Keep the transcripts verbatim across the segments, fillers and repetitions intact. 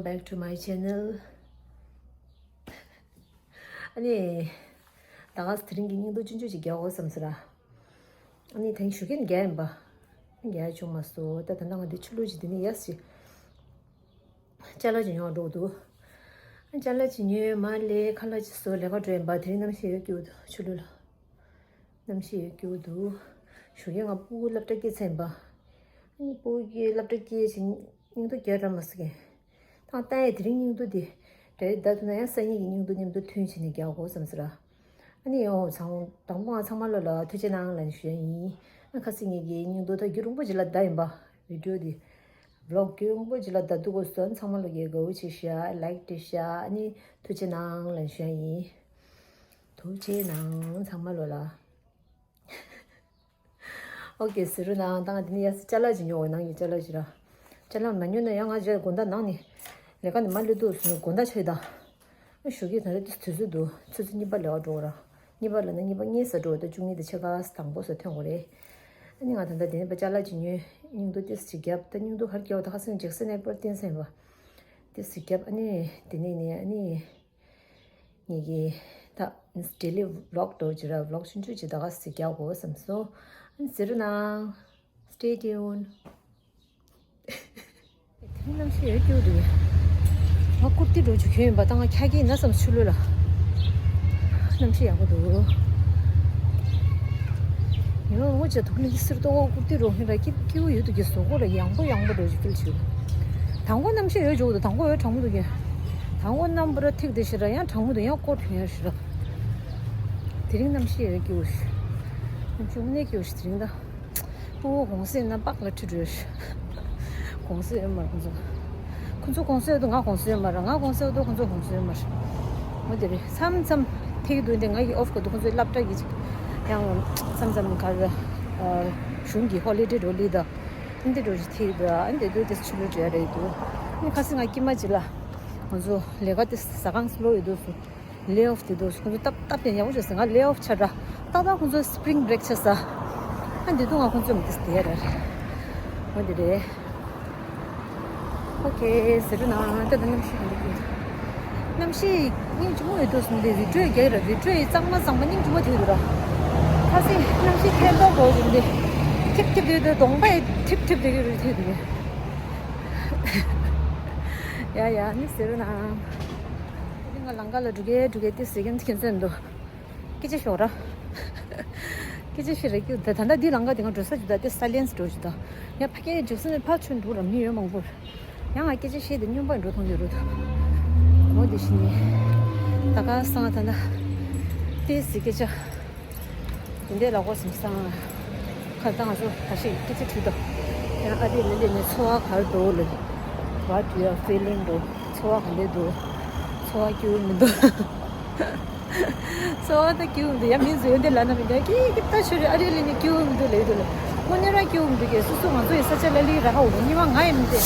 Back to my channel. ཨ་ནི། ད་ག་དེ་རིང་གི་སྙིང་སྡུག་ཆུང་ཆུང་ཅིག་རྒྱག་དགོས་བསམ་ཟེར་ར། ཨ་ནི་ད་ཞུ་གི་ནི་རྒྱག་ཡིན་པ། རྒྱག་བྱུང་མ་སོང་། ད་ད་ནང་ང་འདི་ཆུ་ལུད་ཅིག་འདི་ནི་ཡ་སི། ཅ་ལག་ཅིག་ཉོ་འགྲོ་འདུག་ཅ་ལག་ཅིག་ཉོས་མ་ལས་ཁ་ལག་ཅིག་བཟོ་ལས་ཀ་འགྲོ་ཡིན་པ། དེ་རིང་གནམ་གཤིས་ཡོད་སྐྱིད་འདུག་ཆུ་ལུད་ལ། གནམ་གཤིས་ཡོད་སྐྱིད་འདུག་ཞུ་གི་ང་སྤུ་གུ་སློབ་གྲྭ་སྐྱེལ་ཚར་ཡིན་པ། ཨ་ནི་སྤུ་གུ་སློབ་གྲྭ་སྐྱེལ་ཕྱིན་སྙིང་སྡུག་རྒྱག་ར་མ་སོང་གི་ཐང་ལྟ་ཡས་དེ་རིང་སྙིང་སྡུག་དེ་འདྲ་རེད། ད་ཐུག་ན་ཡང་སང་ཉིན་གྱི་སྙིང་སྡུག་མཉམ་དུ་མཐུན་བྱས་ནས་རྒྱག་དགོས་བསམ་ཟེར་ར། ཨ་ནི་ཨོ་ཚང་དང་པོ་ང་ཚང་མ་ལོ་ལ་ཐུགས་རྗེ་གནང་ལན་ཞུ་ཡ་ཡིན། ཨ་ཁ་སང་ཉིན་གྱི་སྙིང་སྡུག་ད་རྒྱུན་རིང་པོ་ཅིག་ལ་བསྡད་ཡིན་པ། བི་ཌི་ཡོ་དེ་བི་ལོག་རྒྱུན་རིང་པོ་ཅིག་ལ་བསྡད་འདུག་གོ་སོན་ཚང་མ་ལོ་གའི་དགའ་བོ་བྱེད་ཤག་ལའིག་སྤྲད་ཤག་ཨ་ནི་ཐུགས་རྗེ་གནང་ལན་ཞུ་ཡ་ཡིན། ཐུགས་རྗེ་གནང་ཚང་མ་ལོ་ལ། ཨོ་ཀེ་ཟེར་རོ་ནང་ཏང་དེ་ནི་ཡ་སི་ཅ་ལག་ཅིག་ཉོ་འོ་ནང་གི་ཅ་ལག་ཅིག་ར། ཅ་ལག་མ་ཉོ་ན་ཡང་ང་རྗེས་དགོང་དག་ནང་ནས་ལས་ཀ་ནས་མ་ལུས་འདུག་སོང་དགོང་དག་ཆེ་ད། ཨ་ཞུ་གི་ད་རེས་དུས་ཚོད་འདུག་ཆུ་ཚོད་གཉིས་པ་ལས་ཀ་འགྲོ་ར། གཉིས་པ་ལ་ན་གཉིས་པ་གཉིས་ས་འགྲོ་ད་བཅུ་གཉིས་དེ་ཆེ་ཁ་དང་པོ་ས་ཐོན་དགོས་རེད། ཨ་ནི་ང་ད་ལྟ་དེ་ནས་པ་ཅ་ལག་ཅིག་ཉོས་སྙིང་སྡུག་ཏིས་ཅིག་བརྒྱབ་ད་སྙིང་སྡུག་ཧར་སྐྱེ་བ་ད་ཁ་སང་ཇེག་སན་ཨེར་པོར་ཊི་བསྟན་སེམས་པ། ཏིས་ཅིག་བརྒྱབ་ཨ་ནི་དེ་ནས་ནས་ཨ་ནི། ངེད་ཀྱི་ད་ཌེ་ལི་བི་ལོག་འགྲོ་ཅི་ར་བི་ལོག་ཆུང་ཆུང་ཅིག་ད་ག་སི་རྒྱག་དགོས་བསམ་སོང་། ཨ་ཟེར་ན། Stay tuned. དེ་རིང་གནམ་གཤིས་ཡོད་སྐྱིད་འདུག་ང་ཀུར་ཏི་འགྲོ་ཅིག་གྱོན་ཡིན་པ་ད་ང་ཁྱ་གི་ན་བསམ་ཆུ་ལོ་ལ། གནམ་གཤིས་ཡག་པོ་འདུག་ཡོ་ངོ་ཅག་དུག་ནི་སིར་ཏོ་ཀུར་ཏི་རོ་ཧི་ར་ཀི་ཀིའུ་ཡོད་དུ་གི་སོ་གོ་ལ་ཡང་པོ་ཡང་པོ་འགྲོ་ཅིག་ཕིལ་ཆུ། དང་པོ་གནམ་གཤིས་ཡོད་འཇོག་དུ་དང་པོ་ཡོད་གྲང་མོ་འདུག་གི་དང་པོ་གནམ་པོ་ར་ཐིག་དེ་ཤི་ར་ཡང་གྲང་མོ་འདུག་ཡང་ཀོ་ཐུང་ཡང་ཤི་ར། དེ་རིང་གནམ་གཤིས་ཡོད་སྐྱིའུ་ཤི། གནམ་གཤིས་དངོས་གནས་སྐྱིའུ་ཤི་དེ་རིང་ད། ཕྲུ་གུ་གུང་སེང་ན་པགས་ལ་ཁྲིད་འགྲོ་ཤི། གུང་སེང་ཡོད་མ་རེད་ཁོང་ཚོ། ཁོང་ཚོ་གུང་སེང་ཡོད་དུ་ང་གུང་སེང་ཡོད་མ་རེད། ང་གུང་སེང་ཡོད་དུ་ཁོང་ཚོ་གུང་སེང་ཡོད་མ་རེད། འོ་དེ་རེད། མཚམས་མཚམས་ཐིག་འདུག་འདི་ང་གི་ཨོཕ་གོ་དུ་ཁོང་ཚོའི་སློབ་གྲྭ་གི་ཅིག་ཡང་མཚམས་མཚམས་ག་རེ། གཞུང་གི་ཧོ་ལི་ཌེ་འགྲོ་ལི་ད། འདི་འགྲོ་ཅིག་ཐིག་འདུག་ཨ་འདི་འདུག་དེ་ཆུ་ལོ་བྲེལ་རེད་འདུག་ཨ་ཁ་སང་ང་སྐྱེས་མ་ཅིག་ལ། ཁོང་ཚོ་ལས་ཀ་དེ་ཟ་ཁང་སློ་ཡོད་དུ་སུ། ལེ་ཨོཕ་དེ་དུས་ཁོང་ཚོ་སྟབས་སྟབས་ཡང་ཡག་པོ་བྱས་སོང་། ང་ལེ་ཨོཕ་ཆགས་ར། ཏག་ཏག་ཁོང་ཚོ་སི་པི་རིང་བྷི་རེག་ཆགས་ས། ཨ་འདི་དུས་ང་ཁོང་ཚོ་མི་དེ་དེ་ར། འོ་འདི་རེད། ཨོ་ཀེ་ཟེར་རུ་ན་ད་ད་གནམ་གཤིས་ག་འདྲ་ཡོད། གནམ་གཤིས་སྙིང་རྗེ་མོ་ཡོད་དུས་སོང་དེ་རི་ཁྲོད་རྒྱག་ར་རི་ཁྲོད་གཙང་མ་གཙང་མ་སྙིང་རྗེ་མོ་དེ་ཡོད་ར། ཁ་སང་གནམ་གཤིས་ཐལ་མདོག་འགྲོ་བཞིན་དེ། ཐིབ་ཐིབ་དེ་ཡོད་དུས་གདོང་པ་ཡི་ཐིབ་ཐིབ་དེ་གི་རི་ཐིབ་དེ་གི། ཡ་ཡ་ནི་ཟེར་རུ་ན། ང་ལང་ཀ་ལ་འགྲོ་གི་འགྲོ་གི་དེ་ཟེར་གི་ཁྱེད་ཚོ་འདུག་སྐད་ཆ་ཤོར་ར། སྐད་ཆ་ཤོར་ར་ཀྱུ་ད་ད་ལྟ་འདི་ལང་ཀ་དེ་ང་འགྲོ་ས་ཅིག་ད་དེ་སའི་ལེན་སི་འགྲོ་ཅིག་ད། ཡང་ཕ་སྐད་འཇུག་ས་ནས་ཕར་ཚུར་འགྲོ་ར་མི་ཡོད་མང་པོ། ཡང་ང་སྐད་ཆ་བཤད་དེ་སྨྱོན་པ་འགྲོ་མཐོང་གི་རུ་ད། འོ་དེ་བཞིན་ནི། ད་ག་སང་ད་ལྟ། དེ་ཟེར་སྐད་ཆ། དེ་འདྲའི་ལ་གོ་སིམ་སང་། ཁ་ད་ང་ཚོ་ཁ་ཤས་སྐད་ཆ་དྲིས་དོ། ཡང་ཨ་རི་ལ་སླེབས་ནས་འཚོ་བ་ག་རེ་འདུག་ལབ། What you are feeling འདུག་འཚོ་བ་ག་འདྲ་འདུག་འཚོ་བ་སྐྱིད་པོ་མི་འདུག་འཚོ་བ་ད་སྐྱིད་པོ་མི་འདུག་ཡང་མི་ཚོ་ཡོན་ཏན་ལབ་ན་མི་འདུག་ཀི་ཀི་ད་ཆོས་རེད། ཨ་རི་ལ་ནི་སྐྱིད་པོ་མི་འདུག་ལབ་འདུག་ལ། དངོས་གནས་རང་སྐྱིད་པོ་མི་འདུག་གས། སོ་སོ་ང་ཚོ་ཡི་ས་ཆ་ལ་ལི་ར་ཧ་འོ་ནི་མ་ང་ཡི་མི་འདུག་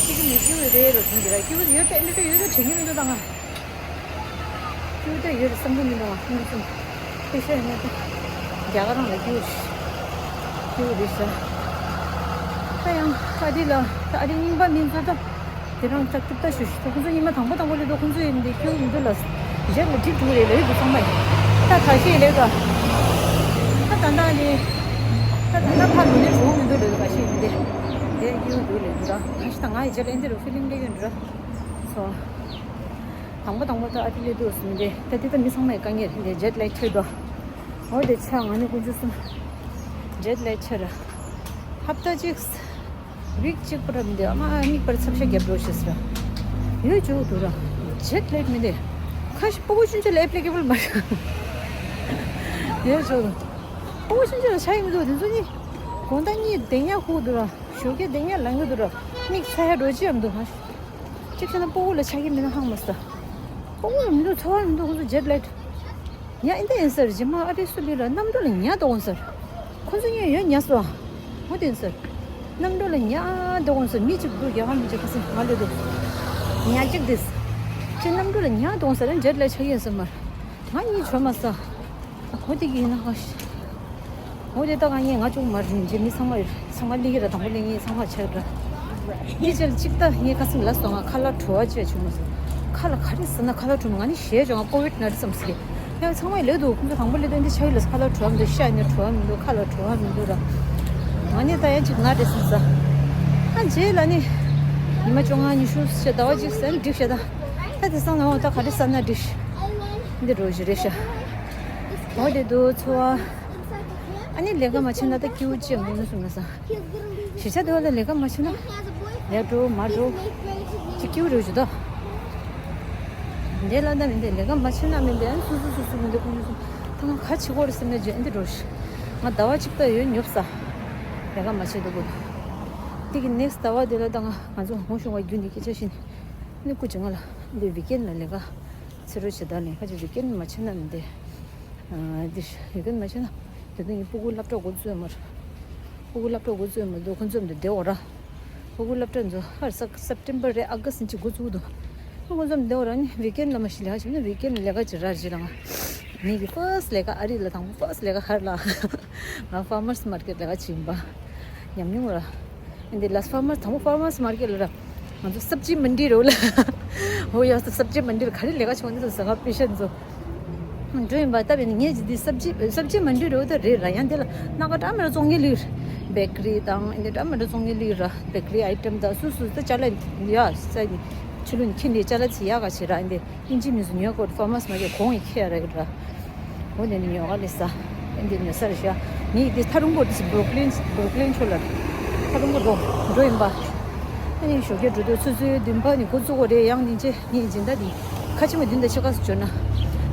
ཀི་ཀི་མི་སྐྱིད་པོ་རེད་རོ་དུང་གི་ར་སྐྱིད་པོ་ཡོད་པས་མི་འདུག་ཡོད་ད་དྲན་གི་མི་འདུག་ད་ང་། སྐྱིད་པོ་ཡོད་བསམ་གྱི་མི་འདུག་ང་ཁོང་ཚོ་སྐད་ཆ་ཡོད་ན་ད་རྒྱ་གར་རང་ལ་སྐྱིད་པོ་ཞིག་སྐྱིད་པོ་རེད་ཤག་ད་ཡང་ཨ་རི་ལ་ད་ཨ་རི་རྙིང་པ་མི་ཚོ་ད་དེ་རང་ད་སྐྱིད་པོ་ཞུ་ཞིག་ད་ཁོང་ཚོ་ཉི་མ་དང་པོ་དང་པོ་སླེབས་དུས་ཁོང་ཚོ་ཡིན་འདི་སྐྱིད་པོ་མི་འདུག་ལ་རྗེས་ལ་འགྲིག་འགྲོ་གི་རེད་ལབ་ཡོད་འདུག་ཚང་མ་ཡིན་ད་ཁ་ཤས་སླེབས་ད་ད་ད་ད་ནི་ད་ད་ད་ཕར་འགྲོ་ནས་འགྲོ་མི་འདུག་ལབ་འདུག་ཁ་ཤས་ཡིན་འདི་འདི་སྐྱིད་པོ་འདུག་ལབ་འདུག་ད་ཁ་ཤས་ད་ང་ཡི་རྗེས་ལ་ཨེ་འདི་རུ་ཕི་ལིང་སླེབས་ཡོད་འདུག་ར་སོ། དང་པོ་དང་པོ་ད་ཨ་ཏི་ལི་དུ་སུ་མི་འདི་ད་དེ་ད་མི་ཚང་མའི་དཀའ་ངལ་རེད། ཇེཊ་ལེག་ཆེ་འགྲོ། འོ་དེ་ཆ་ང་ནི་དཀོན་མཆོག་གསུམ། ཇེཊ་ལེག་ཆེ་ར། ཧབ་ཏ་གཅིག་ཝིག་གཅིག་པོ་ར་མི་འདི་ཨ་མ་གཉིས་པར་ཚབ་ཤ་རྒྱབ་འགྲོ་ཤེས་ར། ཡོད་ཇོ་དུ་ར། ཇེཊ་ལེག་མི་འདི། ཁ་ཤས་སྤུ་གུ་ཆུང་ཆུང་ལ་ཨེ་པི་ལི་ཀེ་བལ་མ་རེད། ཡོད་ཇོ་དུ། སྤུ་གུ་ཆུང་ཆུང་ལ་ཆ་ཡི་མི་འདུག་དེ་ཚོ་གཉིས། དགོང་དག་གཉིད་བདེ་ཉག་ཁུག་འདུག་ར། ཞོགས་ཀས་བདེ་ཉག་ལངས་གི་འདུག་ར། མིག་ཚ་ཡ་འགྲོ་ཅི་ཡང་མི་འདུག་ཧ། གཅིག་བྱས་ན་སྤུ་གུ་ལ་ཆ་གི་མིན་ན་ཧང་མ་ས། སྤུ་གུ་ལ་མི་འདུག་ཚོར་བ་མི་འདུག་ཁོང་ཚོ་ཇེཊ་ལེག་ཉ་ཨིན་ད་ཡིན་ཟེར་རྗེས་མ་ཨ་རི་སུ་ལི་ལ་གནམ་གྲུ་ལ་ཉ་འདུག་ཟེར། ཁོང་ཚོ་གཉིས་ཡོད་ཉ་སོ། ཧོ་དེ་ཡིན་ཟེར། གནམ་གྲུ་ལ་ཉ་འདུག་ཟེར་མི་གཅིག་འདུག་རྒྱ་གར་མི་གཅིག་ཁ་སང་ང་ལོས་འདུག་ཉ་གཅིག་དེ། ཁྱེད་གནམ་གྲུ་ལ་ཉ་འདུག་ཟེར་ཇེཊ་ལེག་ཆགས་ཡིན་ཟེར་མར། ང་གཉིས་བྱོས་མ་ས། འོ་དེ་གི་ཡིན་ན་ཧ་ཤི། འོ་དེ་ད་ག་ངས་ང་ཅུང་མ་རིན་རྗེས་མི་ཚང་མ་ཡོད་ཚང་མ་ལི་གི་ར་དང་པོ་ལི་ངས་ཚང་མ་ཆགས་འདྲ། འདི་ཅིག་ཅིག་ད་ངས་ཁ་སང་ལབ་སོང་། ང་ཁ་ལག་བྲོ་བ་བཅས་བྱུང་མ་སོང་། ཁ་ལག་ག་རེ་ཟ་ན་ཁ་ལག་བྲོ་མ། ང་ནི་ཞེད་བྱུང་། ང་ཀོ་བིད་ན་རེ་ཙམ་ཟེར་གི་ཡང་ཚང་མ་ཡི་ལབ་འདུག་ཁོང་ཚོ་དང་པོ་ལབ་དུས་འདི་ཆ་ཡི་ལ་ཁ་ལག་བྲོ་བ་མི་འདུག་ཤ་ནི་བྲོ་བ་མི་འདུག་ཁ་ལག་བྲོ་བ་མི་འདུག་ར། ང་ནི་ད་ཡང་ཅིག་ན་རེ་ཙམ་ཟ། ཨ་རྗེས་ལ་ནི་ཉི་མ་བཅོ་ལྔ་ཉི་ཤུ་ཞེ་ཟླ་བ་གཅིག་ཟ་ན་འགྲིག་ཤག་ད་ད་དེང་སང་ནང་ད་ག་རེ་ཟ་ན་འགྲིག་འདི་འགྲོ་བཞིན་རེད་ཤག་འོ་དེ་འདུག་འཚོ་བ། ཨ་ནི་ལས་ཀ་མ་བྱས་ན་ད་སྐྱིད་པོ་ཅི་ཡང་མེད་ན་སོང་ན་ས། གཞིས་ཆགས་དེ་བ་ལ་ལས་ཀ་མ་བྱས་ན་ལས་འགྲོ་མ་འགྲོ་ཅི་སྐྱིད་པོ་རེད་ཞུ་ད། འདས་ལ་ད་མི་འདས་ལས་ཀ་མ་བྱས་ན་མི་འདས། ཨ་ནི་སུ་སུ་སུ་སུ་མི་འདས་ཁོང་ཚོ་སུ་ད་ང་ག་བྱེད་དགོས་རེད་བསམ་ན་བརྗོད་འདི་འགྲོ་ཞིག་ང་ཟླ་བ་གཅིག་ད་ཡོད་ཉོབ་ས། ལས་ཀ་མ་བྱས་འདུག་གོ། དེ་གི་next་ཟླ་བ་དེ་ལ་ད་ང་ང་ཚོ་ཧོང་ཤོང་བ་རྒྱུ་ནི་སྐད་ཆ་བཤད་ནི་ནི་སྐུ་ཅི་ང་ལ་འདི་weekend་ལ་ལས་ཀ་ཚེ་རོལ་བྱེད་ད་ལས་ཀ་ཅིག་weekend་མ་བྱས་ན་མི་འདས། འདི་ཡོད་མཁན་མ་བྱས་ན། དེ་དུས་ངས་སྤུ་གུ་སློབ་གྲྭ་འགོ་བཙུགས་མར། སྤུ་གུ་སློབ་གྲྭ་འགོ་བཙུགས་མ་འདུག་ཁོ་ཚོ་འདི་བདེ་བོ་ར། སྤུ་གུ་སློབ་གྲྭ་ཚོ་ཧར་ས་September་རེད། August་ནས་ཅིག་འགོ་བཙུགས་འདུག་ཁོ་ཚོ་འདི་བདེ་བོ་ར། ནི་weekend་ལ་མ་ཤི་ལས་ཀ་བྱེད་ན་weekend་ལས་ཀ་ཅིག་ར་བྱེད་ལ་ང་། ངེད་ཀྱི་first་ལས་ཀ་ཨ་རི་ལ་དང་པོ་first་ལས་ཀ་ཧར་ལ། ང་farmers market་ལས་ཀ་བྱེད་ཡིན་པ། ཉམས་མྱོང་ར། འདི་ལ་farmers་དང་པོ་farmers market་ལ་ར། ང་ཚོ་སབ་ཇི་མན་ཌི་རེད་ལ། ཧོ་ཡ་སབ་ཇི་མན་ཌི་ལ་ག་རེ་ལས་ཀ་བྱུང་འདི་ཚོ་ཟ་ཁ་པེ་ཤན་ཚོ། འགྲོ་ཡིན་པ་ལྟ་བས་ནི་ངས་ཀྱི་འདི་སབ་ཇི་སབ་ཇི་མན་ཌི་རེད་དེ་རེད་ར། ཡང་འདི་ལ་སྣ་ཁ་འདྲ་མི་འདྲ་བཙོང་མཁན་ལིར། བེ་ཀ་རི་དང་འདི་འདྲ་མི་འདྲ་བཙོང་མཁན་ལིར་ར། བེ་ཀ་རི་ཨའི་ཊམ་དང་སུ་སུ་ད་ཅ་ལག་ཡ་ས་ནི་ཆུ་ལུན་ཁྱི་འདི་ཅ་ལག་ཚི་ཡག་ག་བྱེད་ར། འདི་ཨིན་ཇི་མི་སུ་ཉོ་གོ་ཕར་མ་སི་མ་གི་གོང་ཡི་ཁྱེར་ར་གི་ར། འོ་ནས་ནི་ཉོ་ག་ལི་ས། ཨེ་འདི་ཉོ་ས་རེད་ཤག་ངས་འདི་ཐ་རུང་གོ་འདི་སི་བྷུ་རུག་ལིན་བྷུ་རུག་ལིན་ཆོ་ལ། ཐ་རུང་གོ་འགྲོ་འགྲོ་ཡིན་པ། ཨ་ནི་ཞོགས་ཀས་འགྲོ་དུས་ཆུ་ཚོད་བདུན་པ་ནི་འགོ་བཙུགས་གོ་རེད། ཡང་ནི་ཅེ་ངས་སྦྱིན་བདག་འདི་ཁ་ཆེ་མ་བདུན་དང་ཕྱེད་ཀ་སུ་བྱོན་ན།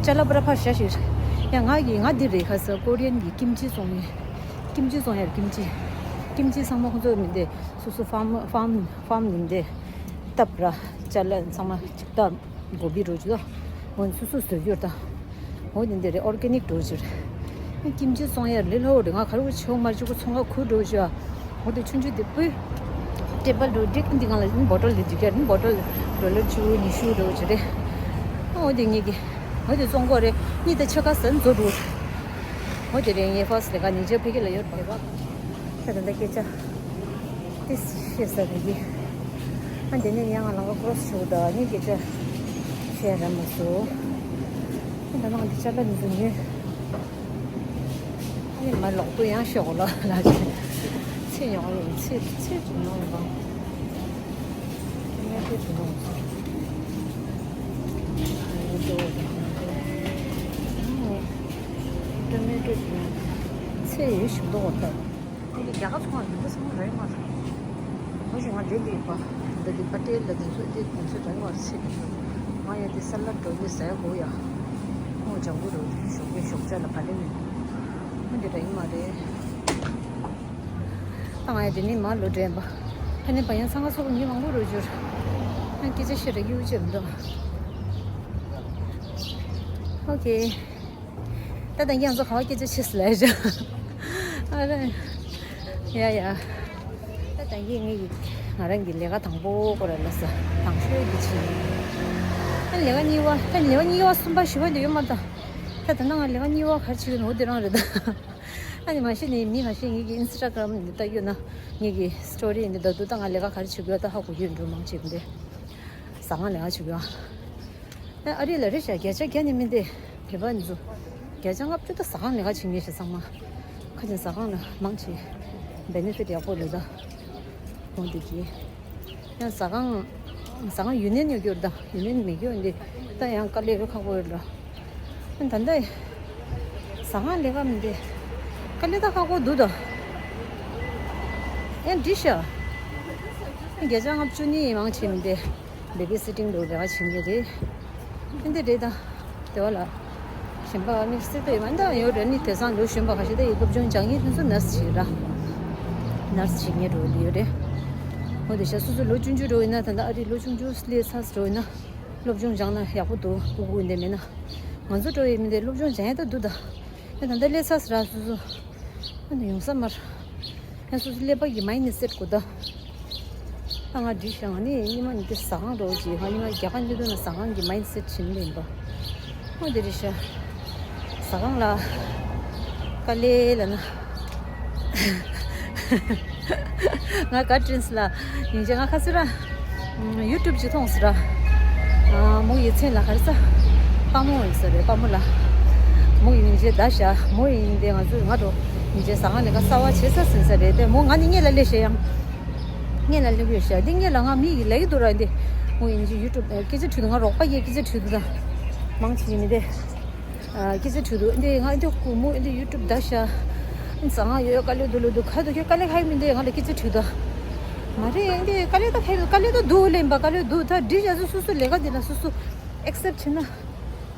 ཅ་ལག་པ་ར་ཕར་བཞག་ཞིག་ཡང་ང་གི་ང་འདི་རེད་ཁ་ས་ཀོ་རི་ཡན་གི་ཀིམ་ཅི་བཙོང་ཡས། ཀིམ་ཅི་བཙོང་ཡས་ཀིམ་ཅི། ཀིམ་ཅི་ཚང་མ་ཁོང་ཚོ་མི་འདི་སོ་སོ་ཕར་མ་ཕར་མ་ཕར་མ་ཡིན་འདི་བཏབ་ར། ཅ་ལག་ཚང་མ་ཅིག་བཏབ། གོ་བི་འགྲོ་རྒྱུ་ད། འོ་ནི་སོ་སོ་བཟོ་རྒྱུ་ད། འོ་ནི་འདི་རེད་ཨོར་གེ་ནིག་འགྲོ་རྒྱུ་རེད། ཀིམ་ཅི་བཙོང་ཡར་ལི་ལོ་རེད། ང་ག་རེ་བྱེད་མ་རེད་ཅིག་ཚོང་ཁ་ཁུར་འགྲོ་རྒྱུ་ཨ། འོ་དེ་ཆུང་ཆུང་དེ་སྤུས། ཊེ་བལ་འགྲོ་འགྲིག་འདི་གང་ལ་ནི་བོ་ཊལ་ལི་འགྲིག་ཡར་ནི་བོ་ཊལ་ཌོ་ལར་བཅུ་ཉི་ཤུ་འགྲོ་རྒྱུ་རེད། འོ་དེ་ངེད་ཀྱི། འོ་དེ་བཙོང་གོ་རེད་གཉིས་དང་ཕྱེད་ཀ་ཟན་བཟོ་འགྲོ། འོ་དེ་རེད་ངའི་ཕར་སི་ལས་ཀ་ནི་རྗེས་ཕ་གི་ལ་ཡོད་རེད་པ། ད་ད་ལྟ་སྐད་ཆ། ཏིས་ཤེས་ས་རེད་གི། ཨ་འདི་ནས་ཡང་ང་ལང་ཀ་ཀོ་རོ་སི་བྱེད་དགོས་ད་ནི་སྐད་ཆ་བཤད་ར་མ་སོ། ཨ་ད་ནང་འདི་ཅ་ལག་འདི་ཚོ་ཉོས། ཨ་ནི་མ་ལོག་པོ་ཡང་ཤོག་ལ་ལ་ཅི། ཚེ་ཉོག་ཡིན་ཚེ་ཚེ་ཉོག་ཡིན་པ། ཏོ་མེ་ཏོ་ཉོག་ཡིན། ཏོ་མེ་ཏོ་ཉོག་ཡིན། ཚེ་ཡོད་ཞིག་འདུག་འོ་ད། ཁོང་གི་རྒྱ་གར་ཚོང་བ་འདི་འདྲ་ཚང་མ་རེད་མ་རེད། ཁོ་ཞིག་ང་འདི་འདི་པ། འདི་འདི་པ་ཏེལ་ལ་འདི་ཚོ་འདི་འདི་ཚོ་རེད་མ་རེད་ཟེར་གི་འདུག་ང་ཡང་འདི་ས་ལ་འགྲོ་གི་ཟེར་གོ་ཡ། ཁོང་ལྗང་གུ་རུ་ཞོགས་ཀས་ཞོགས་ཇ་ལ་ག་ལེ་མིན། ཁོང་འདི་རེད་མ་རེད། ད་ང་ཡང་འདི་ནས་མར་ལོག་འགྲོ་ཡིན་པ། ཨ་ནི་བ་ཡང་ཚང་ཁ་ཚོགས་མི་མང་པོ་རུ་འབྱོར། ཡང་སྐད་ཆ་བཤད་ར་གཡུག་བྱེད་མི་འདུག་ཨོ་ཁེ། ད་ད་ཡང་ཚོ་ག་བ་སྐད་ཆ་ཆེ་སི་ལ་ཡ། ཨ་རེ། ཡ་ཡ། ད་ད་ཡིན་ངེད་ཀྱི་ང་རང་གི་ལས་ཀ་དང་པོ་ཀོ་ར་ལ་ས་དང་ཤོས་ཀྱི་ཆེ། ད་ལས་ཀ་གཉིས་པ་ད་ལས་ཀ་གཉིས་པ་གསུམ་པ་བཞི་པ་འདི་ཡོད་མ་ད། ད་ད་ན་ང་ལས་ཀ་གཉིས་པ་ག་རེ་བྱེད་ཀྱི་ནོ་འོ་དེ་རང་རེད་ད། ཨ་ནི་མ་གཞི་ནས་མི་ཁ་ཤས་ངེད་ཀྱི་ཨིན་སི་ཊ་གྷ་རམ་འདི་ལྟ་ཡོད་ན་ངེད་ཀྱི་སི་ཊོ་རི་འདི་ལྟ་དུས་ད་ང་ལས་ཀ་ག་རེ་བྱེད་ཀྱི་ཡོད་ད་ཧ་གོ་གི་ཡོད་འགྲོ་མང་ཆེ་འདི། ཟ་ཁང་ལས་ཀ་བྱེད་ཀྱི་ཡོད། ཨ་ཨ་རི་ལ་རེད་ཤག་བརྒྱ་ཆ་བརྒྱ་ནི་མི་འདི་བོད་པ་འདི་ཚོ་བརྒྱ་ཆ་ལྔ་བཅུ་ད་ཟ་ཁང་ལས་ཀ་བྱེད་མཁན་ཞིག་ཚང་མ་ཁ་ཅིག་ཟ་ཁང་ལ་མང་ཆེ་བེ་ནེ་ཕིཊ་ཡག་པོ་རེད་ད། འོ་འདི་གི་ཡང་ཟ་ཁང་ཟ་ཁང་ཡུན་ནན་ཡོད་རྒྱུ་རེད་ད། ཡུན་ནན་མེད་རྒྱུ་འདི་ད་ཡང་དཀའ་ལས་ཁག་པོ་རེད་ལ། ཨ་ད་ལྟ་ཟ་ཁང་ལས་ཀ་མི་འདི་དཀའ་ལས་ད་ཁག་པོ་འདུག་ད། ཡང་འགྲིག་ཤག་བརྒྱ་ཆ་ལྔ་བཅུ་ནི་མང་ཆེ་མི་འདི་བེ་བི་སི་ཊིང་འདྲ་བོ་ལས་ཀ་བྱེད་མཁན་རེད། ཨ་འདི་རེད་ད། དེ་བ་ལ་གཞན་པ་དམིགས་བསལ་དུ་ཡོད་མ་འདྲ་ཡོད་རེད། ནི་དེང་སང་ལོ་གཞོན་པ་ཁ་ཤས་ད་ཡི་སློབ་སྦྱོང་སྦྱང་མཁན་དེ་ཚོ་ནར་སི་བྱེད་ཀྱི་ར། ནར་སི་བྱེད་མཁན་འདྲ་བོ་འདི་ཡོད་རེད། འོ་དེ་ཤ་སོ་སོ་ལོ་ཆུང་ཆུང་འདྲ་བོ་ཡིན་ན་ད་ལྟ་ཨ་རི་ལོ་ཆུང་ཆུང་སླེབས་ཚར་འདྲ་བོ་ཡིན་ན། སློབ་སྦྱོང་སྦྱང་ན་ཡག་པོ་འདུག་སྤུ་གུ་འདི་མེད་ན། ང་ཚོ་འགྲོ་ཡི་མི་འདི་སློབ་སྦྱོང་སྦྱང་ཡ་ད་འདུག་ད། ཡ་ད་ལྟ་སླེབས་ཚར་ཟེར་ར་སོ་སོ། ཨ་ནི་ཡོང་ས་མར། ཡ་སོ་སོ་སླེབས་པ་གི་མའིན་ཌི་སེ་ཊི་གོ་ད། ད་ང་འགྲིག་ཤག་ང་ནི་ཉི་མ་ཉི་ཤུ་ཟ་ཁང་འགྲོ་གི་ང་ཉི་མ་རྒྱ་གར་སླེབས་དུས་ན་ཟ་ཁང་གི་མའིན་ཌི་སེ་ཊི་བྱིན་ནས་ཡིན་པ། ཨོ་དེ་རེད་ཤག་ཟ་ཁང་ལ་དཀའ་ལས་ལ་ན། ང་ག་དྲིན་སི་ལ་ཡིན་ཅེ་ང་ཁ་སི་ར་ཡུ་ཊུབ་ཅིག་མཐོང་སི་ར། མོ་ཡི་མཚན་ལ་ག་རེ་ས་དཔའ་མོ་ཡིན་ས་རེད། དཔའ་མོ་ལ་མོ་ཡིན་ཅེ་ད་ཤ་མོ་ཡིན་ཏེ་ང་ཚོ་ང་འགྲོ་ཡིན་ཅེ་ཟ་ཁང་ལས་ཀ་གསར་བ་བྱེད་ས་ཟིན་ས་རེད་དེ། མོ་ང་ནི་སྔོན་ལ་སླེབས་ཤེ་ཡང་སྔོན་ལ་སླེབས་ཡོད་ཤ་འདི་སྔོན་ལ་ང་མི་ཡི་ལ་ཡི་དུ་ར་འདི་མོ་ཡིན་ཅེ་ཡུ་ཊུབ་སྐད་ཆ་དྲིས་འདུག་ང་རོགས་པ་ཡིས་སྐད་ཆ་དྲིས་འདུག་ད་མང་ཆེ་ཡིན་མི་དེ། སྐད་ཆ་དྲིས་འདུག་འདི་ང་འདི་སྐུ་མོ་འདི་ཡུ་ཊུབ་ད་ཤ་ཟ་ཁང་ཡོད་དཀའ་ལས་འདུག་ལོ་འདུག་ཁ་འདུག་ཁྱོད་དཀའ་ལས་ཁག་མི་འདི་ང་ལ་སྐད་ཆ་དྲིས་འདུག་མ་རེད་འདི་དཀའ་ལས་ད་ཁག་དཀའ་ལས་ད་འདུག་ལེན་པ་དཀའ་ལས་འདུག་ད་འགྲིག་ཡ་སོ་སོ་སོ་ལས་ཀ་འདི་ལ་སོ་སོ་ཨེག་སེབ་བྱེད་ན་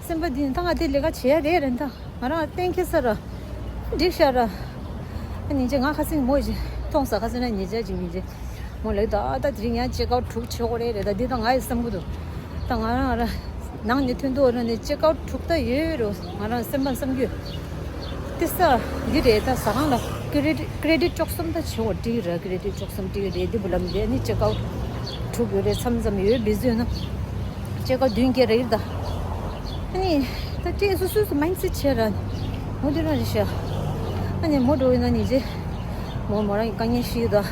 སེམས་པ་འདི་ནི་ད་ང་འདི་ལས་ཀ་བྱེད་ཡ་རེད་རེད་ད། ང་རང་གཏན་འཁེལ་ས་ར། འགྲིག་ཤག་ར། ཨ་ཉིན་རྗེ་ང་ཁ་སེང་མོ་ཞིག་མཐོང་ས་ཁ་སེང་ན་ཉིན་རྗེ་ཅིག་ཉིན་རྗེ། མོ་ལབ་ད་ད་དེ་རིང་ཡང་ཅེག་ཨའུ་ཊི་དྲུག་བྱེད་དགོས་རེད་རེད་ད་འདི་ད་ང་ཡི་བསམ་གི་འདུག་ད་ང་རང་ང་རང་ནང་ནས་ཐོན་དུས་ར་ནས་ཅེག་ཨའུ་ཊི་དྲུག་ད་ཡོད་རོ་ང་རང་སེམས་པ་བསམ་རྒྱུ། དེ་ས་འདི་རེད་ད་ཟ་ཁང་ལ་ཀི་རེ་ཌིཊ་ཀི་རེ་ཌིཊ་བཅུ་གསུམ་ད་བྱེད་དགོས་ཀྲིག་ར་ཀི་རེ་ཌིཊ་བཅུ་གསུམ་ཀྲིག་རེད་འདི་བུ་ལམ་རེད་ནི་ཅེག་ཨའུ་ཊི་དྲུག་ཡོད་རེད་མཚམས་མཚམས་ཡོད་བི་ཟི་ཡོད་ན། ཅེག་ཨའུ་ཊི་བདུན་བརྒྱད་རེད་ད། ཨ་ནི། ད་ལྟའི་སོ་སོའི་མའིན་སེཊ་བྱས་ར། མོ་དེ་རང་རེད་ཤག་ཨ་ནི་མོ་འགྲོ་ཡིན་ན་ཉིན་རྗེ། མོ་མོ་རང་གི་དཀའ་ངལ་ཤེས་ཡོད་ད།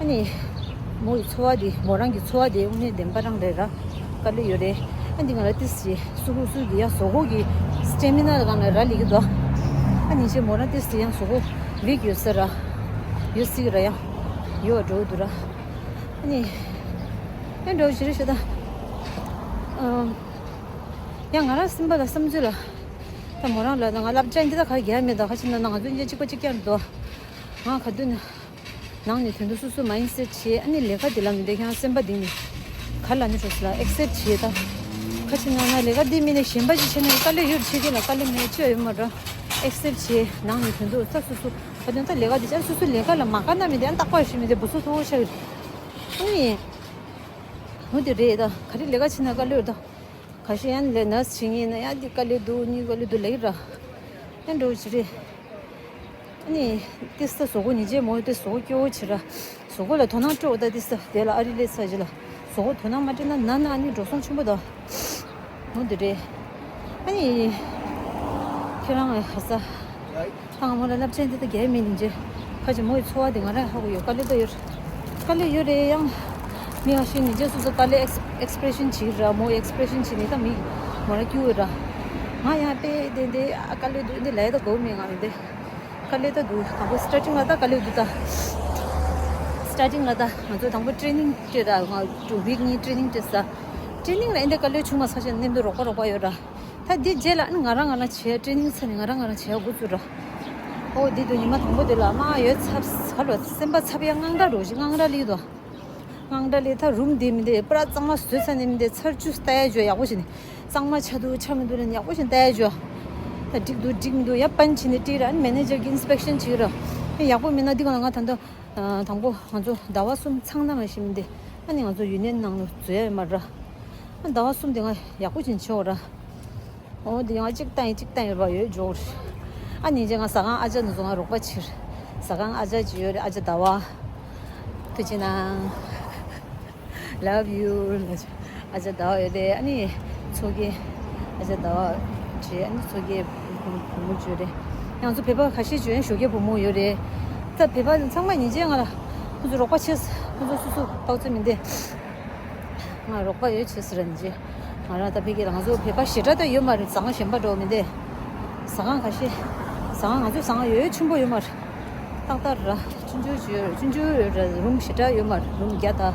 ཨ་ནི། མོ་ཡི་འཚོ་བ་དེ་མོ་རང་གི་འཚོ་བ་དེ་དངོས་གནས་བདེན་པ་རང་རེད་ར། དཀའ་ལས་ཡོད་རེད། ཨ་འདི་ང་ལ་ཏིས་ཡེ་སུ་ཧུ་སུ་གི་ཡ་ཟོ་གོ་གི་སི་ཊེ་མི་ན་གང་ལ་ར་ལི་གི་དོ། ཨ་ཉིན་རྗེ་མོ་རང་ཏིས་ཡེ་ཡང་ཟོ་གོ་ཝིག་ཡོད་ས་ར། ཡོད་སྲིད་གི་ར་ཡང་། ཡོད་འགྲོ་འདུག་ར། ཨ་ནི། ཨེ་འགྲོ་ཞི་རི་ཤི་ད། ཨམ། ཡང་ང་རང་སེམས་པ་ལ་བསམ་ཚུལ་ལ། ད་མོ་རང་ལ་ང་སློབ་ཚན་འདི་ད་ག་རྒྱག་མེད་ད་ག་ཕྱིན་ན་ང་ཚོ་གཉིས་གཅིག་པ་གཅིག་རྐྱང་འདུག་ང་ག་དུས་ན། ནང་ནས་དོན་དུ་སོ་སོ་མ་ཡིན་ཟེར་བྱས་ཨ་ནི་ལས་ཀ་འདི་ལ་མི་འདོད་ཁྱང་སེམས་པ་འདི་ནི། ག་ལ་ནི་འགྲོ་སི་ལ་ཨེག་སེབ་བྱས་ད། ག་ཕྱིན་ན་ང་ལས་ཀ་འདི་མིན་ནས་གཞན་པ་ཅིག་བྱས་ན་དཀའ་ལས་ཡོད་བྱེད་ཀྱི་ལ་དཀའ་ལས་མེད་ཅི་ཡོད་མ་འགྲོ། ཨེག་སེབ་བྱས་ནང་ནས་དོན་དུ་ད་སོ་སོ་ག་དོན་ད་ལས་ཀ་འདི་ཅར་སོ་སོ་ལས་ཀ་ལ་མ་དགའ་ན་མི་འདོད་ཨ་རྟག་པར་ཞིག་མི་འདོད་བུ་སོ་ཐོ་བོ་ཆགས་ཡོད། ཨ་ནི། འོ་དེ་རེད་ད། ག་རེ་ལས་ཀ་བྱེད་ན་དཀའ་ལས་ཡོད་ད། ག་ཤེད་ཡང་ལས་ནར་སི་བྱེད་ངེས་ན་ཡང་འདི་དཀའ་ལས་འདུག་གཉིས་དཀའ་ལས་འདུག་ལེགས་ར། ཡང་འགྲོ་བྱེད་རེད། ཨ་ནི། ཏི་ས་བཟོ་གོ་ཉིན་རྗེས་མོ་ཏི་བཟོ་གོ་སྐྱོ་བོ་བྱེད་ར། བཟོ་གོ་ལ་དོ་སྣང་སྤྲོད་ད་ཏི་ས་དེ་ལ་ཨ་རི་ལས་ས་ཇི་ལ། བཟོ་གོ་དོ་སྣང་མ་སྤྲད་ན་ན་ན་ཨ་ནི་འགྲོ་སོང་ཆེན་པོ་ད། འོ་འདི་རེད། ཨ་ནི། ཁྱེད་རང་ཧ་ས། ད་ང་མོ་ལ་སློབ་ཚན་འདི་ད་རྒྱལ་མི་ཉིན་རྗེ། ཁ་ཅིག་མོ་ཡི་འཚོ་བ་འདི་ང་རང་ཧ་གོ་ཡོད་དཀའ་ལས་ད་ཡོད། དཀའ་ལས་ཡོད་རེད་ཡང་། མི་ཧ་ཤེས་ཉིན་རྗེ་སོ་སོ་དཀའ་ལས་ཨེགས་ཨེགས་པི་རེ་ཤན་བྱེད་ར་མོ་ཨེགས་པི་རེ་ཤན་བྱེད་ནི་ད་མི་མོ་ལ་སྐྱུ་ཡོད་ར། ང་ཡང་དཔེ་དེ་འདི་ཨ་དཀའ་ལས་འདུག་འདི་ལས་ད་གོ་མི་ང་ཡིན་ཏེ། དཀའ་ལས་ད་འདུག་དང་པོ་སི་ཊར་ཊིང་ལ་ད་དཀའ་ལས་འདུག་ད། སི་ཊར་ཊིང་ལ་ད་ང་ཚོ་དང་པོ་ཊི་རེ་ནིང་སྤྲད་ར་ང་ཊུ་ཝིག་གཉིས་ཊི་རེ་ནིང་སྤྲད་ས། ཊི་རེ་ནིང་ལ་ཨེ་འདི་དཀའ་ལས་བྱུང་མ་ས་ཆེན་ནེམ་དུ་རོགས་པ་རོགས་པ་ཡོད་ར། ད་འདི་རྗེས་ལ་ཨ་ནི་ང་རང་ང་རང་བྱས་ཊི་རེ་ནིང་ཚར་ནས་ང་རང་ང་རང་བྱས་འགོ་བཙུགས་ར། ཨོ་འདི་དུ་ཉི་མ་དང་པོ་དེ་ལ་མ་ཡོད་ཚབ་ཧ་ལོ་སེམས་པ་ཚབ་ཡ་དངངས་སྐྲག་རོ་ཞིག་དངངས་སྐྲག་ལི་དོ། དངངས་སྐྲག་ལི་ད་རུམ་དེ་མི་འདི་པྲ་གཙང་མ་བཟོས་ཚར་ནས་མི་འདི་ཚར་བཅུ་ལྟ་ཡ་འཇོ་ཡག་པོ་བྱས་ནས་གཙང་མ་ཆ་འདུག་ཆ་མི་འདུག་ལ་ཡག་པོ་བྱས་ནས་ལྟ་ཡ་འཇོ། ད་འགྲིག་འདུག་འགྲིག་མི་འདུག་ཡ་པན་བྱས་ནས་བྲིས་ར་ཨ་ནི་མེ་ནེ་ཇར་གྱི་ཨིན་སི་པེག་ཤན་བྱས་ར། ཡག་པོ་མིན་ན་འདི་ག་ལ་ང་ད་ལྟ། དང་པོ་ང་ཚོ་ཟླ་བ་གསུམ་ཚང་ན་མ་ཤེས་མི་འདི་ཨ་ནི་ང་ཚོ་ཡུ་ནི་ཡན་ནང་ལ་འཛུལ་ཡ་ཡོད་མ་རེད། ཨ་ཟླ་བ་གསུམ་དེ་ང་ཡག་པོ་ཅིག་བྱེད་འོ་ར། འོ་དེ་ང་གཅིག་བཏང་ཡིན་གཅིག་བཏང་ཡོད་པ་ཡོད་འཇོག་རེད། ཨ་ཉིན་རྗེས་ང་ཟ་ཁང་ཨ་ཅག་ནང་ཚོ་ང་རོགས་པ་བྱེད། ཟ་ཁང་ཨ་ཅག་ཅིག་ཡོད་རེད་ཨ་ཅག་ཟླ་བ། ཐུགས་རྗེ་གནང་། Love you ཨ་ཅག་ཟླ་བ་ཡོད་རེད་ཨ་ནི་ཚོ་གི་ཨ་ཅག་ཟླ་བ་བྱེད་ཨ་ནི་ཚོ་གི་བུ་མོ་བྱོས་རེད། ང་ཚོ་བོད་པ་ཁ་ཤས་བྱོས་ཞོགས་ཀས་བུ་མོ་ཡོད་རེད། ད་བོད་པ་ཚང་མ་ཉིན་རྗེས་ང་ལ་ཁོ་ཚོ་རོགས་པ་བྱེད། ཁོ་ཚོ་སུ་སུ་ཏོག་ཙམ་མི་འདི། ང་རོགས་པ་ཡོད་བྱེད་ཟེར་ར་ནི་རྗེས། ང་རང་ད་ཕ་གི་ལ་ང་ཚོ་བོད་པ་ཞེ་དྲག་ད་ཡོད་མ་རེད་ཟ་ཁང་གཞན་པ་འགྲོ་མི་འདི། ཟ་ཁང་ཁ་ཤས། ཟ་ཁང་ང་ཚོའི་ཟ་ཁང་ཡོད་ཡོད་ཆེན་པོ་ཡོད་མ་རེད། ཏག་ཏག་ར། ཆུང་ཆུང་ཅིག་ཡོད་རེད་ཆུང་ཆུང་ཡོད་རེད་རུམ་ཞེ་དྲག་ཡོད་མ་རེད་རུམ་བརྒྱ་དང་།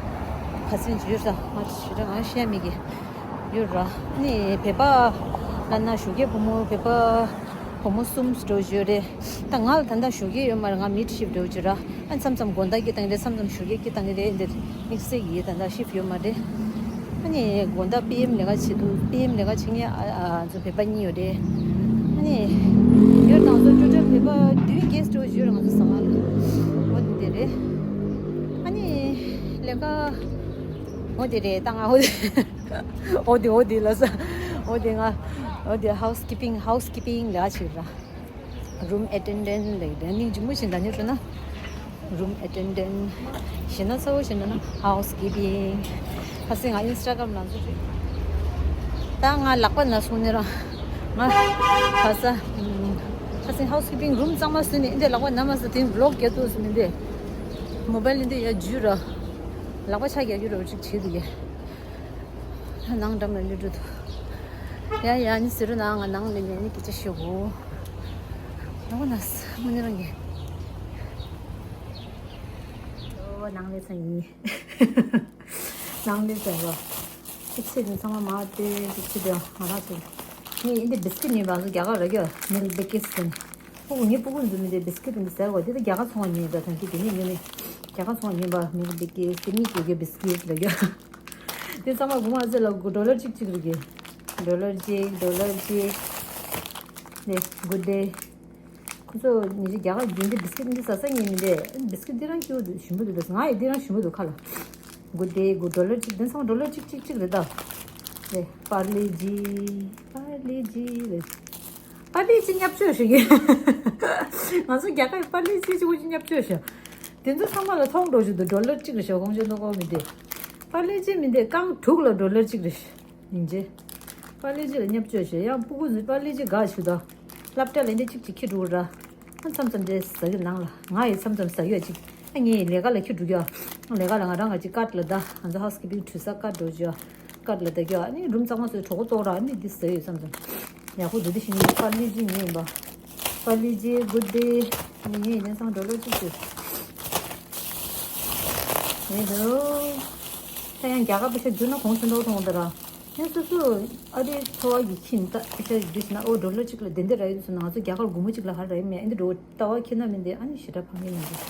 ཁ་སེང་ཅིག་ཡོད་ས་ང་ཞེ་དྲག་ང་བཤད་མི་གི་ཡོད་ར། ནི་བོད་པ་ལ་ན་ཞོགས་ཀས་བུ་མོ་བོད་པ་བུ་མོ་གསུམ་འགྲོ་ཡོད་རེད། ད་ང་ལ་ད་ལྟ་ཞོགས་ཀས་ཡོད་མ་རེད་ང་མིཌ་ཤིཕ་འགྲོ་ཡོད་ར། ཨ་མཚམས་མཚམས་དགོང་དག་སྐྱེ་བཏང་རེད་མཚམས་མཚམས་ཞོགས་ཀས་སྐྱེ་བཏང་གི་རེད་འདིར་དམིགས་བསལ་གྱི་ད་ལྟ་ཤིཕ་ཡོད་མ་རེད། ཨ་ནི་དགོང་དག་པི་ཨེམ་ལས་ཀ་བྱེད་དུས་པི་ཨེམ་ལས་ཀ་བྱེད་མཁན་ཨ་ཨ་ཚོ་བོད་པ་གཉིས་ཡོད་རེད། ཨ་ནི་ཡོད་དང་ཚོ་ཊོ་ཊལ་བོད་པ་བདུན་བརྒྱད་འགྲོ་ཡོད་རེད་ང་ཚོ་ཟ་ཁང་ལ། འོ་འདི་རེད། ཨ་ནི་ལས་ཀ་འོ་འདི་རེད་ད་ང་འོ་འདི་འོ་འདི་འོ་འདི་ལ་ས་འོ་འདི་ང་འོ་འདི་ཧའུ་སི་ཀི་པིང་ཧའུ་སི་ཀི་པིང་ལས་ཀ་བྱེད་ར། རུམ་ཨེ་ཊེན་ཌེན་ཊི་ལབ་ཀྱི་རེད། སྙིང་རྗེ་མོ་ཞིག་འདྲ་ནི་རུ་ན། རུམ་ཨེ་ཊེན་ཌེན་ཊི། ཞེ་ན་གསལ་བོ་ཞེ་ན་ན་ཧའུ་སི་ཀི་པིང་། ཁ་སང་ང་ཨིན་སི་ཊ་གྷ་རམ་ནང་ཚུད་རེད། ད་ང་ལག་པ་ན་སོང་ནི་རང་། ང་ཁ་ས། ཁ་སང་ཧའུ་སི་ཀིབ་པིང་རུམ་གཙང་མ་བཟོས་ནས་འདི་ལག་པ་ན་མ་ཟ་དེ་བི་ལོག་རྒྱག་ཐུབ་སོང་མི་འདི། མོ་བལ་འདི་ཡ་འཇུ་ར། ལག་པ་ཆ་རྒྱག་རྒྱུ་ར་ཅིག་བྱེད་འདུག་གས། ནང་འགྲམ་ལ་སླེབས་འགྲོ་འདུག་ཡ་ཡ་ནི་ཟེར་རོ་ན་ང་ནང་ལ་ཉལ་ནི་སྐད་ཆ་ཤོད་གོ། ལག་པ་ན་ཟ་མ་ནི་རང་གི། ཨོ་ནང་ལས་ཚ་ཡིན། ནང་ལས་ཚ་རོ། ཨེ་ཚེ་འདི་ཚང་མ་མ་དེ་ཅིག་ཅིག་དེ་ང་རང་ཚོ། ངས་འདི་བིས་ཀིཊ་ཉོས་པ་ཚོ་རྒྱ་གར་ར་རྒྱ་མིལ་བི་ཀིཊ་ཟེར། ཕྲུ་གུ་ངའི་ཕྲུ་གུ་འཛུལ་མི་དེ་བིས་ཀིཊ་འདི་ཟེར་བ་དེ་ད་རྒྱ་གར་ཚོང་བ་ཉོས་ད་ཐང་གི་དེ་ནས་ཉོས་ནས་རྒྱ་གར་ཚོང་བ་ཉོས་པ་མིལ་བི་ཀིཊ་དེ་གཉིས་ཀྱི་གི་བིས་ཀིཊ་ར་རྒྱ། དེ་ཚང་མ་སྒོར་མོ་ཨ་ཙི་ལ་དགུ་ཌོ་ལར་གཅིག་གཅིག་རེད་གི། ཌོ་ལར་གཅིག་ཌོ་ལར་གཅིག་དེ་གུ་ཌེ། ཁོ་ཚོ་ཉིན་ཞིག་རྒྱ་གར་རྒྱུན་དེ་བིས་ཀིཊ་འདི་ཟ་ས་ཉན་མི་འདས། བིས་ཀིཊ་འདི་རང་སྐྱོ་འདུག་ཞིམ་པོ་འདུག་ང་ཡི་འདི་རང་ཞིམ་པོ་འདུག་ཁ་ལ། གུ་ཌེ་གུ་ཌོ་ལར་གཅིག་དེ་ཚང་མ་ཌོ་ལར་གཅིག་གཅིག་གཅིག་རེད་ད། རེད་པར་ལེ་ཇི། པར་ལེ་ཇི་རེད། པར་ལེ་ཇི་ཉབ་ཆོས་ཤིག་ཡིན། ང་ཚོ་རྒྱ་གར་པར་ལེ་ཇི་གཅིག་པོ་ཅིག་ཉབ་ཆོས་ཤིག་དེ་ཚོ་ཚང་མ་ལ་མཐོང་འགྲོ་ཞིག་འདུག་ཌོ་ལར་གཅིག་རེད་ཤག་གོང་ཆེན་ཏོག་ཀོ་མི་དེ། པར་ལེ་ཇི་མི་འདས་རྐང་དྲུག་ལ་ཌོ་ལར་གཅིག་རེད་ཤག་ཡིན་རྗེས། པར་ལེ་ཇི་ལ་ཉབ་ཆོས་ཤིག་ཡང་སྤུ་གུ་ཚོས་པར་ལེ་ཇི་དགའ་ཞིག་དང་། སློབ་གྲྭ་ལ་འདི་གཅིག་གཅིག་ཁྱེར་འགྲོ་ར། ཨ་མཚམས་མཚམས་འདྲེ་ཟ་གི་ནང་ལ་ང་ཡི་མཚམས་མཚམས་ཟ་གི་ཡ་གཅིག་ཨ་ངས་ལས་ཀ་ལ་ཁྱེར་འགྲོ་གི་ཡ། ལས་ཀ་ལ་ང་རང་ང་གཅིག་ཀཊ་ལ་ད་ང་ཚོ་ཧའུ་སི་ཀིབ་པིང་བྲུས་ས་ཀཊ་འགྲོ་གི་ཡ། ཀཊ་ལ་ད་གི་ཡ་ཨ་ནི་རུམ་གཙང་མ་བཟོས་གྲོགས་པོ་ཏོག་ར་ཨ་ནི་འདི་ཟ་ཡོད་མཚམས་མཚམས། ཡག་པོ་འདུག་འདི་ཞིག་ནི་པར་ལེ་ཇི་ཉོས་ཡིན་པ། པར་ལེ་ཇི་གུ་ཌེ་ནི་ངས་ཡིན་ནས་སང་འགྲོ་ལོ་གཅིག་ཟེར། ཡིན་འདུག་ད་ཡང་རྒྱ་གར་པེ་ཤ་རྒྱུ་ན་གོང་ཆེན་ཏོག་མཐོང་འདི་ར། ཡང་སོ་སོ་ཨ་རིའི་འཚོ་བ་གི་ཁྱིམ་ད་ཨེ་ཤ་རྒྱུ་ཞིག་ན་ཨོ་ཌོ་ལར་གཅིག་ལ་དེ་འདྲ་ར་ཡོད་སོང་ན་ང་ཚོ་རྒྱ་གར་སྒོར་མོ་གཅིག་ལ་ཧ་ར་ཡོད་མེད་ཨ་འདི་འགྲོ་ལྟ་བ་ཁྱེད་ན་མི་འདི་ཨ་ནི་ཞེ་དྲག་ཕངས་ཡོད་མི་འདུག་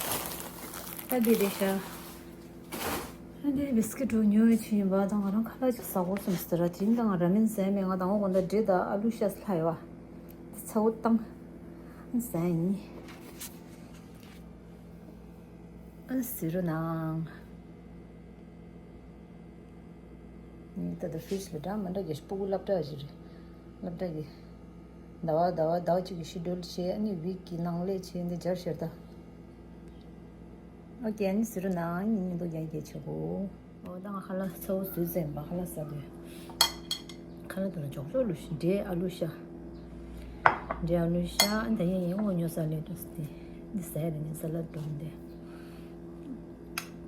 ད་འདི་རེད་ཤག་ཨ་འདི་བིས་ཀིཊ་འགྲོ་ཉོ་ཡོད་ཆེ་ཡིན་པ་ད་ང་རང་ཁ་ལག་ཅིག་ཟ་དགོས་སོང་ཟེར་ར་དེ་ཡིན་ད་ང་ར་མེན་ཟས་མེད་ང་དང་པོ་དགོང་དག་འབྲས་དང་ཨ་ལུ་ཤ་ལྷ་ཡོད་བ། ཚ་བོ་བཏང་ཨ་ཟས་ཡིན། ཨ་ཟེར་རོ་ནང་། ད་ལྟ་ཕི་རི་ཇི་ལ་འདྲ་མི་འདྲ་གི་སྤུ་གུ་སློབ་གྲྭ་ཞིག་རེད། སློབ་གྲྭ་གི་ཟླ་བ་ཟླ་བ་ཟླ་བ་གཅིག་གི་ཤི་ཌུལ་བྱས་ཨ་ནི་ཝིག་གི་ནང་ལས་བྱས་འདི་སྦྱར་ཤར་ད། ཨོ་ཀེ་ཨ་ནི་ཟེར་རོ་ནང་ཉིན་ཉིན་དུ་རྒྱ་རྒྱ་ཆེ་གོ། ཨོ་ད་ང་ཁ་ལག་ཚ་བོ་བཟོས་ཟིན་པ་ཁ་ལག་ཟ་དུས། ཁ་ལག་དུ་ལ་ཇོག་ཇོག་ལུ་ཤི་འབྲས་ཨ་ལུ་ཤ། འབྲས་ཨ་ལུ་ཤ་ཨ་ད་ཡིན་ཡིན་དངོས་ཉོ་ས་ལས་འགྲོ་སི་ཏེ། འདི་ཟ་ཡ་རེད་ནི་ས་ལ་འགྲོ་འདི།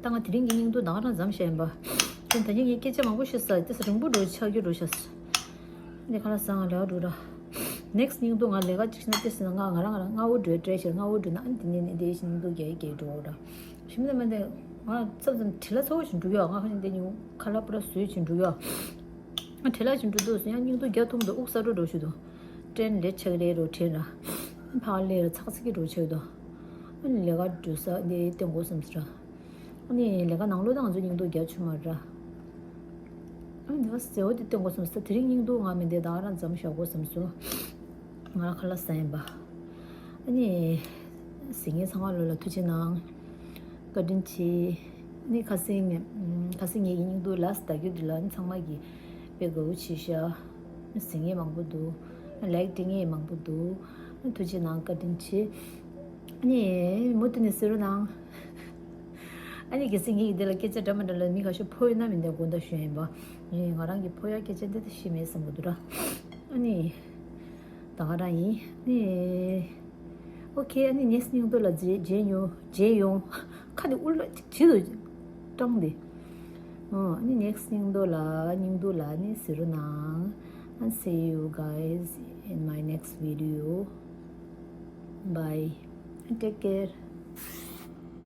ད་ང་དེ་རིང་གི་སྙིང་སྡུག་ད་ག་རང་འཛོམས་ཤེས་ཡིན་པ། ཁྱོད་ད་ཉིན་ངས་སྐད་ཆ་མང་པོ་ཤོད་ས་དེ་ས་རིང་པོ་འགྲོ་ཆགས་རྒྱུ་འགྲོ་ཤག་འདི་ཁ་ལག་ཟ་ང་ལས་འགྲོ་ར། ནེག་སི་སྙིང་སྡུག་ང་ལས་ཀ་གཅིག་ཤེས་ན་དེ་སེ་ན་ང་ང་རང་ང་རང་སྔ་བོ་འགྲོ་བྲེལ་ཤེས་སྔ་བོ་འགྲོ་ན་ཨ་ནི་དེ་ནས་ནི་དེ་བཞིན་སྙིང་སྡུག་རྒྱག་ཡི་རྒྱག་འགྲོ་ར། ཞིམ་ལ་མ་འདི་ང་ཚབ་ཙམ་བྲེལ་ལ་ཚ་བོ་ཞིག་འགྲོ་ཡོད་ང་ཁ་ཤས་འདི་ཉིན་ཁ་ལག་པུ་ར་བཟོས་ཞིག་འགྲོ་ཡོད། ང་བྲེལ་ལ་ཞིག་འགྲོ་འདུག་སེ་ཡང་སྙིང་སྡུག་རྒྱག་ཐུབ་འདུག་དབུགས་ས་འགྲོ་འགྲོ་ཞུ་འདུག་ཊེན་ལེ་ཆག་ལེ་རོ་ཊེན་ར། ཕ་ལེ་ར་ཚག་ཚིག་གི་འགྲོ་ཆག་འདུག་ཨ་ནི་ལས་ཀ་འགྲོ་ས་འདི་སྟོན་དགོས་བསམ་སི་ར། ཨ་ནི་ལས་ཀ་ནང་ལོགས་ད་ང་ཚོ་སྙིང་སྡུག་རྒྱག་ཆུ་མ་ར། ཨ་ནི་འདི་བ་ཟེ་བོ་འདི་སྟོན་དགོས་བསམ་སི་ད་དེ་རིང་སྙིང་སྡུག་ང་མི་འདི་ད་རང་འཛོམས་བཞག་དགོས་བསམ་སོ། ང་ཁ་ལག་ཟ་ཡིན་པ། ཨ་ནི། གཟིགས་མཁན་ཚང་མ་ལོ་ལ་ཐུགས་རྗེ་གནང་། བཀའ་དྲིན་ཆེ། ནི་ཁ་སང་ངས་ཁ་སང་ངའི་སྙིང་སྡུག་ལ་ཟླ་རྒྱུ་འདི་ལ་ཚང་མ་གིས་དཔེ་དགའ་བོ་བྱས་ཤག་གཟིགས་མཁན་མང་པོ་འདུག་ལའིཀ་སྤྲད་མཁན་མང་པོ་འདུག་ཐུགས་རྗེ་གནང་བཀའ་དྲིན་ཆེ། ནི་མུ་མཐུད་ནས་གཟིགས་རོགས་གནང་། ཨ་ནི་གལ་སྲིད་ངས་འདི་ལ་སྐད་ཆ་འདྲ་མི་འདྲ་ལ་མི་ཁ་ཤས་ཕོ་ཡོད་ན་མི་འདུག་དགོངས་དག་ཞུ་ཡ་ཡིན་པ། ངས་ང་རང་གི་ཕོ་ཡ་སྐད་ཆ་འདི་ད་ཤེས་མེད་བསམ་གི་འདུག་ར། ཨ་ནི། ད་ག་རང་ཡིན། ཨ་ནི། ཨོ་ཁེ་ཨ་ནི་ནེག་སི་སྙིང་སྡུག་ལ་མཇལ་མཇལ་ཡོང་མཇལ་ཡོང་། ཁ་ནི་དབུ་ལ་ཅིག་བྱེད་དུ་སྐྲངས་ཏེ། ཨོ་ཨ་ནི་ནེག་སི་སྙིང་སྡུག་ལ་སྙིང་སྡུག་ལ་ནི་གཟིགས་རོགས་གནང་། And see you guys in my next video. Bye. And take care.